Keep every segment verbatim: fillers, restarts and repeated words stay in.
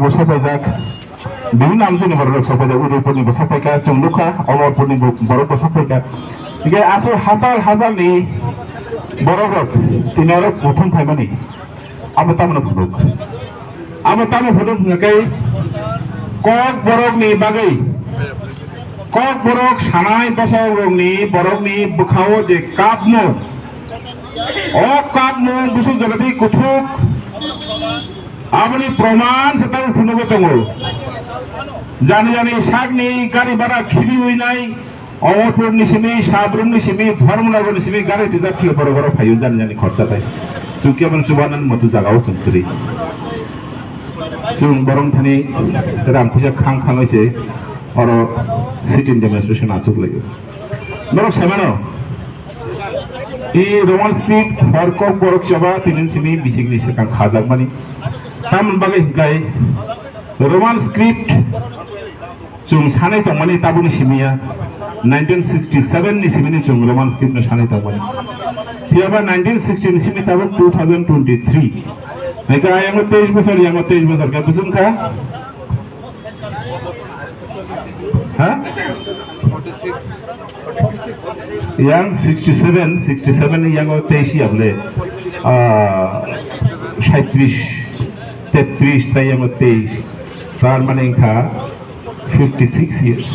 Bo sopaijak, bibhinno amchaini borok rok sopaijak, Udaipurni bo sopaikha, chwng nukha, Amarpurni bo-, borok bo sopaikha. Hingke aswk hachal hachalni borok rok tini oro kuthum phaimani, abo tamoni phunuk. Abo tamo phunuk hingkhe Kokborokni bagwi, Kokborok sanai bosongrokni borokni bwkhao je kapmung, o kapmung busu jagati kuthuk. Aboni proman se tabuk phunugo tongo. Jani jani sakni gari bhara khibiwi nai, Amarpurni simi, Sabrumni simi, Dharmanagarni simi gari reserve khwlai borok borok phaio jani jani khorsa bai. Chwng khe bono chubanani muitu jagao chwng kwrwi. Chwng borok thani rang puisa khang khangwi se oro sit-in demonstration achuk laio. Norok sai mano, I Roman script for Kokborok choba tini simi bisingni swkang khajakmani. Tamoni bagwi hwnkhe Roman script chwng sanai tongmani tabukni simi ya, nineteen sixty-seven ni simi ni chwng Roman script no sanai tongmani. Phiyaba nineteen sixty ni simi tabuk two thousand twenty-three. Hwnkhe ayango teis bosor, yango teis bosor khe bwswng kha. Ha? Yang sixty-seven, sixty-seven ni yango teis ya bole. Ah, saitris, tetris tai yango teis. Tar mane wngkha fifty-six years.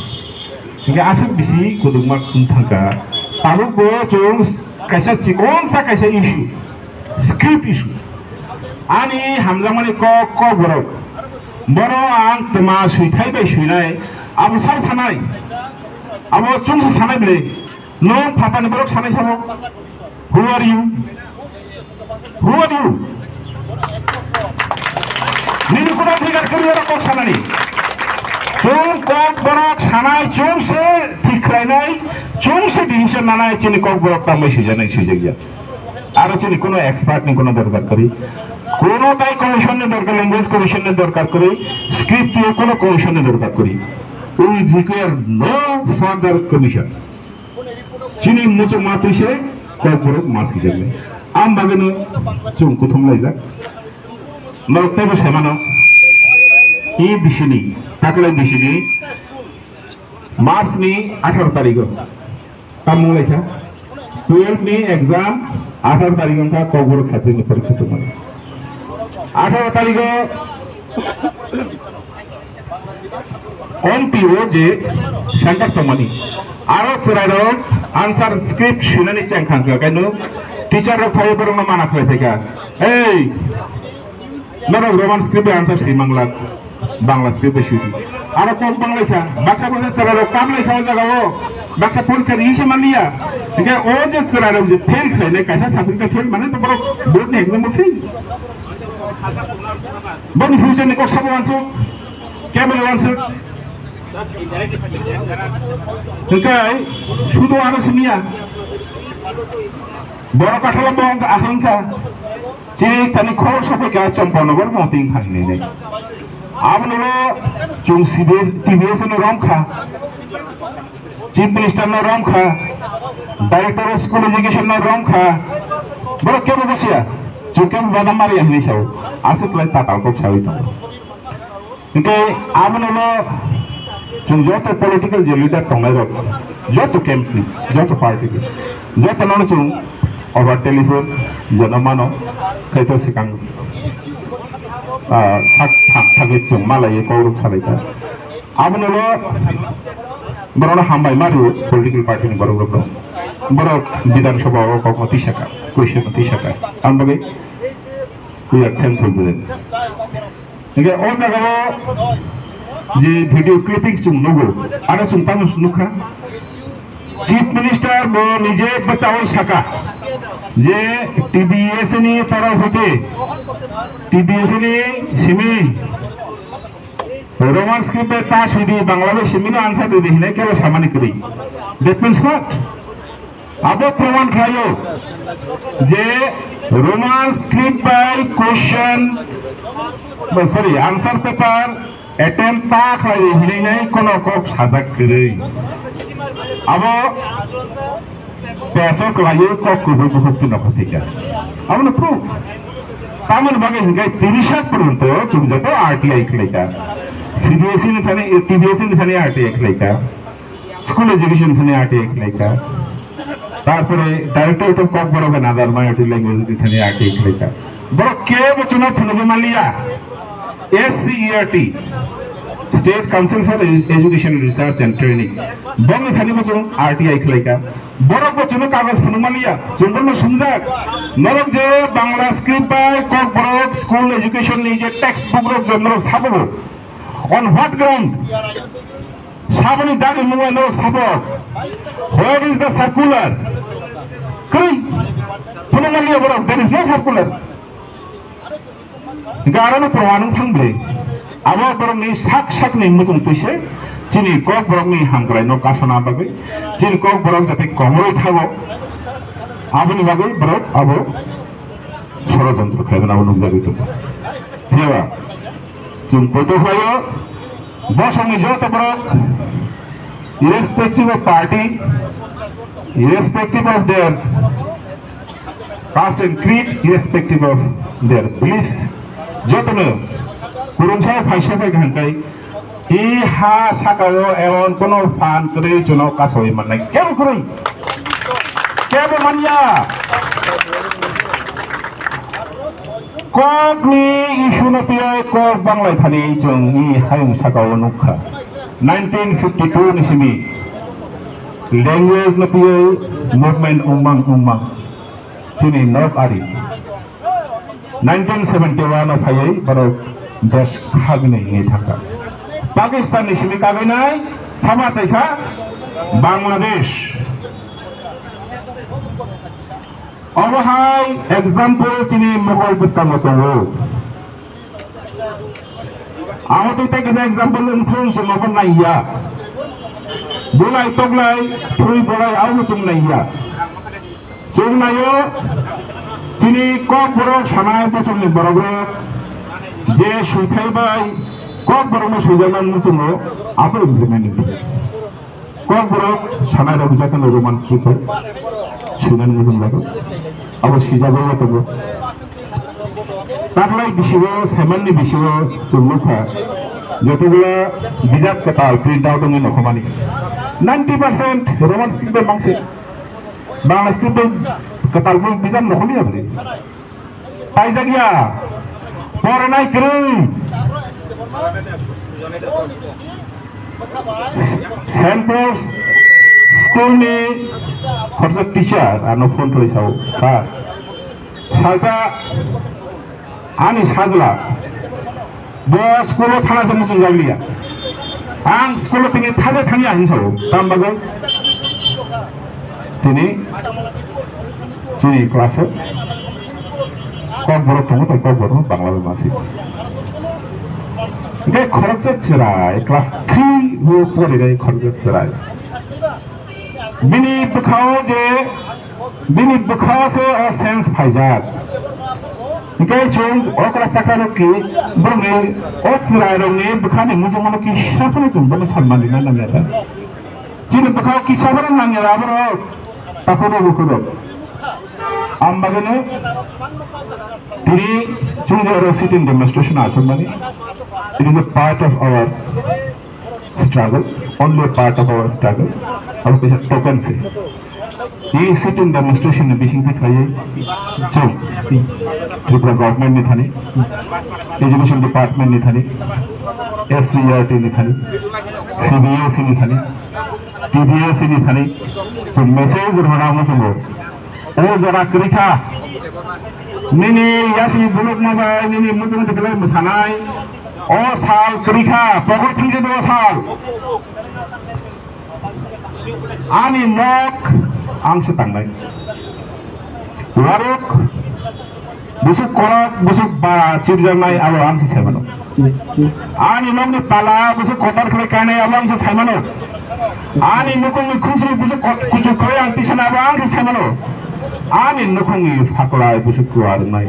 Hingke aswk bisi kudukma wng thangkha. Tabuk bo chwng kaisa chikon sa kaisa issue. Script issue. Ani hamjakmani kok, Kokborok. Bono ang tma suithai bai suinai. Abo sal sanai. Abo chwngsa sanai bwle. Nwng phatani borok sanai sabo. Who are you? Who are you? Nini kuno adhikar kwrwi oro kok sanani. Chwng Kokborok sanai, chwngse thik khlainai, chwngse decision nanai, chini Kokborok tambai suijaknai, suijakya. Aro chini kuno expert ni kuno dorkar kwrwi. Kuno tai commission ni dorkar, language commission ni dorkar kwrwi, script ni kuno commission ni dorkar kwrwi. We require no further commission. Chini muchung ma twi se Kokborok ma swijak nai. Am bagwi no chwng kuthum laijak. Norok teibo sai mano. I bisini, taklai bisini, March ni atharo tarikh o. Tamung laikha. Twelve ni exam atharo tarikh wngkha Kokborok subject ni porikha tongmani. Atharo tarikh o Ompi o je center tongmani. Aro chwrairok answer script swinani chengkha wngkha, kaino teacher rok phaiwi borokno mana khlai phaikha. Ei, norok Roman script bai answer swi manglak, Bangla script bai swidi. Aro kok banglaikha, baksa baksa chwrairok kaplaikha o jagao, baksa porikha ri se manliya. Hinkhe o je chwrairok je fail khlainai, kaisa subject o fail mane to borok board ni exam o fail. Boni future ni kok sabo wansuk. Kebele wansuk. Hingkhe sudu ano simiya. Borok kathalo bo wngkha, ahai wngkha. Chini tani khorok sokoi kha Champanagar moti wngkha hinwi nai. Abono chwng C B S, T B S no romkha. Chief Minister no romkha, Director of School Education no romkha, borok kebo bwsiya, chwng kebo badam mariya hinwi sao, aswk khlai tatal kok sawi tongo. Hinkhe abono no chwng joto political je leader tongnai rok, joto camp ni, joto party ni, joto no chwng over telephone jono mano, khaito swkang, ah, sak thang thangwi chwng malaiwi kokrok salaikha. Abono lo borokno hambai ma rwo political party ni borok rokno. Borok Bidhan Sabha o kokno tisaka, question no tisaka. Ang bagwi we are thankful to them. Hingke o jaga o je video clipping chwng nugo, ano chwng tamo nukha. Chief Minister bo nije bwchawi saka je T B S ni torof hoite T B S ni simi Roman script bai ta sui di, Bangla bai simi no answer di di hinai kebo samani kwrwi. That means what? Abo proman khlaio je Roman script bai question, ba, sorry, answer paper attempt ta khlai di hinai nai kono kok sajak kwrwi. Abo peso khlaio kok kubui bukhuk tino khathika. Abono proof. Tamoni bagwi hinkhe tirish lakh porjonto chwng joto R T I khlaikha. C B S E ni thani, T B S E ni thani R T I khlaikha. School education thani R T I khlaikha. Tarpore Directorate of Kokborok and Other Minority Languages ni thani R T I khlaikha. Borok kebo chwngno phunugwi manliya. S C E R T, State Council for Edu-, Education Research and Training. Bongni thani bo chwng R T I khlaikha. Borok bo chwngno kagoj phunuk manliya, chwng bono sumjak. Norok je Bangla script bai Kokborok school education ni je textbook rok je norok sabogo. On what ground? Saboni dagi mungwi norok sabo. Where is the circular? Kwrwi. Phunuk manliya borok, there is no circular. Hinkhe aro no proman wng thang bwlwi. Abo borokni sak sakni muchung twi se chini Kokborokni hamkraino kasana bagwi, chini Kokborok jate komorwi thago, aboni bagwi borok abo sorojontro khlaimani abo nukjagwi tongo. Phiyaba chwng poito khlaio, bosongni joto borok, irrespective of party, irrespective of their caste and creed, irrespective of their belief, jotono kurungsa phaisa bai kaham kai, i ha sakao emon kono phan kwrwi chwngno kasoi mannai kebo kwrwi, kebo manya. Kokni issue no tiyai kok banglai thani chwng i hayung sakao nukha. Nineteen fifty two ni simi language no tiyai movement wngmang wngmang. Chini nok ari. Nineteen seventy one o phaiwi borok desh khagni wngwi thangkha. Pakistan ni simi kagwi nai sama chaikha Bangladesh. Obo hai example chini Mughal bwskango tongo. Abo tei tei kisa example wngthung chwng obo naiya. Bulai toklai thwi bolai abo chwng naiya. Chwng naio chini Kokborok sanai bosongni borok rok je suithai bai Kokborok no suijaknai muchungo abo implement wngthung. Kokborok sanai rok jotono Roman script bai swinani muchung jago. Abo sijagwi tongo. Taklai bisingo, saimanni bisingo chwng nukha, jotogula bijap kwtal print out wngwi nokhomani, ninety percent Roman script bai mangse. Bangla script bai kwtal bai bijap nokhomani aboni. Paijak ya, porinai kwrwi. Saint Paul's school ni khoroksa teacher ano phone khlai sao, "Sir, salsa ani sajla bo school o thana se muchung jak liya. Ang school o tini thaje thangya," hinwi sao. Tam bagwi tini chini class o Kokborok tongo, tei Kokborok no Bangla bai ma swi. Hingke khoroksa chwrai class three o porinai khoroksa chwrai. Bini bwkhao je, bini bwkhao se o sense phaijak. Hingke chwng okra chakra rok ki borokni o chwrai rokni bwkhani muchungmano kisa phano chwng bono sanmani na nangya ta. Chini bwkhao kisa phano nangya aborok takhuk rok bukhuk rok. Ang bagwino tini chwng je oro sit-in demonstration achukmani, it is a part of our struggle, only a part of our struggle. Abo kaisa token se. I sit-in demonstration ni bising twi khlaiwi chwng Tripura government ni thani, education department ni thani, S C E R T ni thani, C B S E ni thani, T B S E ni thani chwng message rwna muchungo. O jora kwrwi kha. Nini yasi buluk ma bai nini muchung diklai mwsanai. O sal kwrwi kha, pogor thangse do o sal. Ani nok ang se tangnai. Waruk busuk korak, busuk ba chirjaknai abo ang se saimano. Ani nokni pala busuk kotor khlai kainai abo ang se saimano. Ani nukungni khungsri busuk kot-, kuchuk khlai ang tisana abo ang se saimano. Ani nukungni phaklai busuk kuar wngnai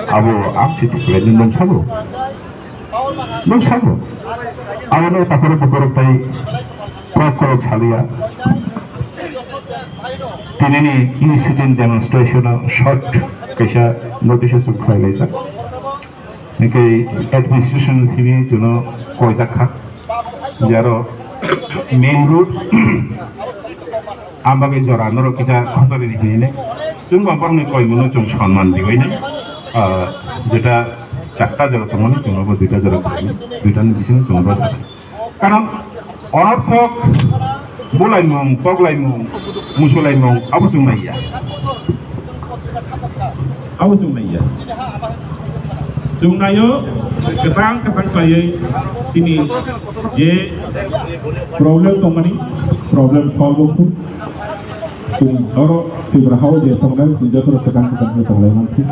abo ang se tuklai nung sabo. Nung sabo. Abono takhoro bukhorok tai kok kolok saliya. Tinini incident demonstration o short Kaisa notice chwng khlai laijak. Hingke administration simi chwngno koijak kha. Jaro main road ambagwi jora norok kisa khosari ni hinwi ne. Chwng bo borokni koimungno chwng sonman diwi ne. Ah, jeta chakta jora tongmani chwng bo duita jora tongmani. Duita ni bisingo chwng bo sa. Karon onorthok bulaimung, koklaimung, musulaimung abo chwng naiya. Abo chwng naiya. Chwng naio kwchang kwchang khlaiwi chini je problem tongmani problem solve wngkhu. Chwng oro Tripura hao je tongnai, chwng jotono kwchang kwchang khe tonglai mankhe.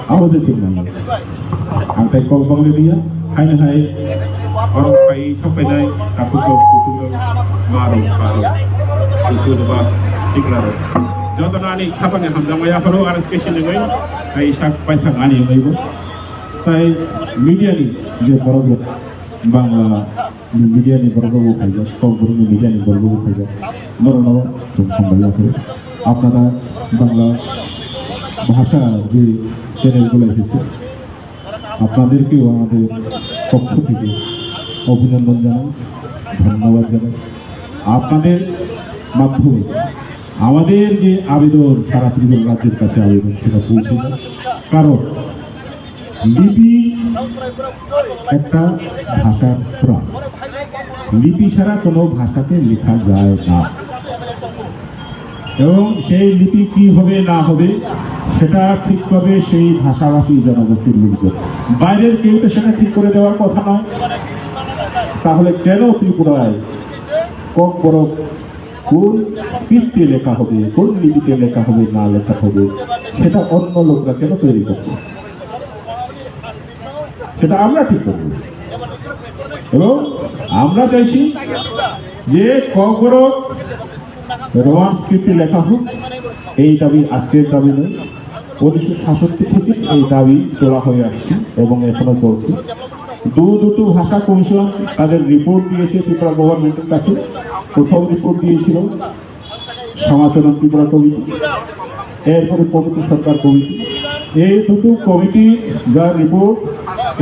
Abo je chwng nangya. Ang tai kok bangli liya, haino hai oro phai thokpainai, takhuk rok, kuthuk rok, ma rok, pa rok, busu rok, sikla rok. Jotono ani khapangni hamjakma yapharo, R S K C ni bai, hai sak paithak ani wngwi bo. Tai media ni je borok rok, Bangla media ni borok rok bo phaijak, Kokborok ni media ni borok rok bo phaijak. Norokno chwng hambai yaphai. আপনারা বাংলা ভাষা যে চ্যানেল গুলো এসেছে, আপনাদেরকেও আমাদের পক্ষ থেকে অভিনন্দন জানাই, ধন্যবাদ জানাই। আপনাদের মাধ্যমে আমাদের যে আবেদন, সারা ত্রিপুরা রাজ্যের কাছে আবেদন, সেটা পৌঁছে যায়। কারণ লিপি একটা ভাষার প্রাণ। লিপি ছাড়া কোনো ভাষাকে লেখা যায় না। এবং সেই লিপি কি হবে না হবে, সেটা ঠিক করবে সেই ভাষাভাষী জনগোষ্ঠীর লোকজন। বাইরের কেউ তো সেটা ঠিক করে দেওয়ার কথা নয়। তাহলে কেন ত্রিপুরায় ককবরক কোন স্ক্রিপ্টে লেখা হবে, কোন লিপিতে লেখা হবে, না লেখা হবে, সেটা অন্য লোকরা কেন তৈরি করছে? সেটা আমরা ঠিক করব। এবং আমরা চাইছি যে ককবরক রোমান স্ক্রিপ্টে লেখা হোক, এই দাবি আজকের দাবি নয়। উনিশশো সাতষট্টি থেকে এই দাবি তোলা হয়ে আসছে এবং এখনো চলছে। দু দুটো ভাষা কমিশন তাদের রিপোর্ট দিয়েছে ত্রিপুরা গভর্নমেন্টের কাছে। প্রথম রিপোর্ট দিয়েছিল সমাচরণ ত্রিপুরা কমিটি, এরপরে পবিত্র সরকার কমিটি। এই দুটো কমিটি যার রিপোর্ট,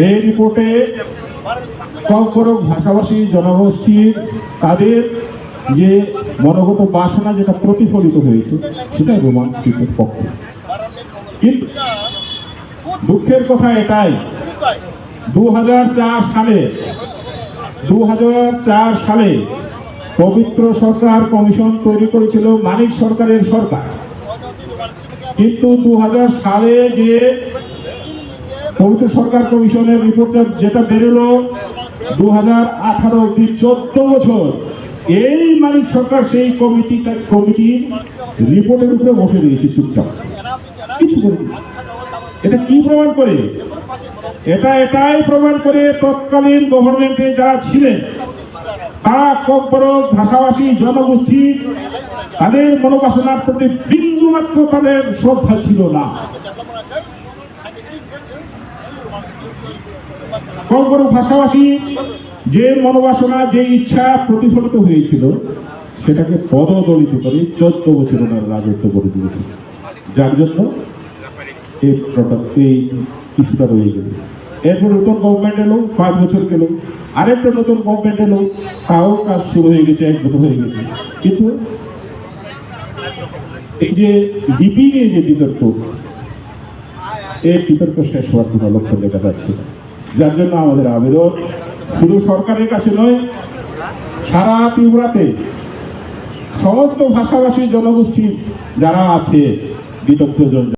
এই রিপোর্টে ককবরক ভাষাভাষী জনগোষ্ঠীর তাদের যে মনোগত বাসনা যেটা প্রতিফলিত হয়েছে, সেটা রোমান স্ক্রিপ্টের পক্ষে। কিন্তু দুঃখের কথা এটাই, দু হাজার চার সালে, দু হাজার চার সালে পবিত্র সরকার কমিশন তৈরি করেছিল মানিক সরকারের সরকার। কিন্তু দু হাজার সালে যে পবিত্র সরকার কমিশনের রিপোর্টটা যেটা বেরোলো, দু হাজার আঠারো অব্দি চোদ্দ বছর এই মানিক সরকার সেই কমিটি, কমিটির রিপোর্টের উপরে বসে রয়েছে চুপচাপ, কিছু করে। এটা কি প্রমাণ করে? এটা এটাই প্রমাণ করে তৎকালীন গভর্নমেন্টে যারা ছিলেন, তারা ককবরক ভাষাভাষী জনগোষ্ঠীর তাদের মনোবাসনার প্রতি বিন্দুমাত্র তাদের শ্রদ্ধা ছিল না। ককবরক ভাষাভাষী যে মনোবাসনা, যে ইচ্ছা প্রতিফলিত হয়েছিল, সেটাকে পদদলিত করে চোদ্দ বছর ওনারা রাজত্ব করে দিয়েছিল, যার জন্য এই প্রোগ্রাম, এই ইস্যুটা রয়ে গেল। এরপর নতুন গভর্নমেন্ট এলো, পাঁচ বছর গেল, আরেকটা নতুন গভর্নমেন্ট এলো, তাও কাজ শুরু হয়ে গেছে, এক বছর হয়ে গেছে। কিন্তু এই যে লিপি নিয়ে যে বিতর্ক, এই বিতর্ক শেষ হওয়ার কোনো লক্ষণ দেখা যাচ্ছে না। যার জন্য আমাদের আবেদন শুধু সরকারের কাছে নয়, সারা ত্রিপুরাতে সমস্ত ভাষাভাষী জনগোষ্ঠী যারা আছে, বিতর্ক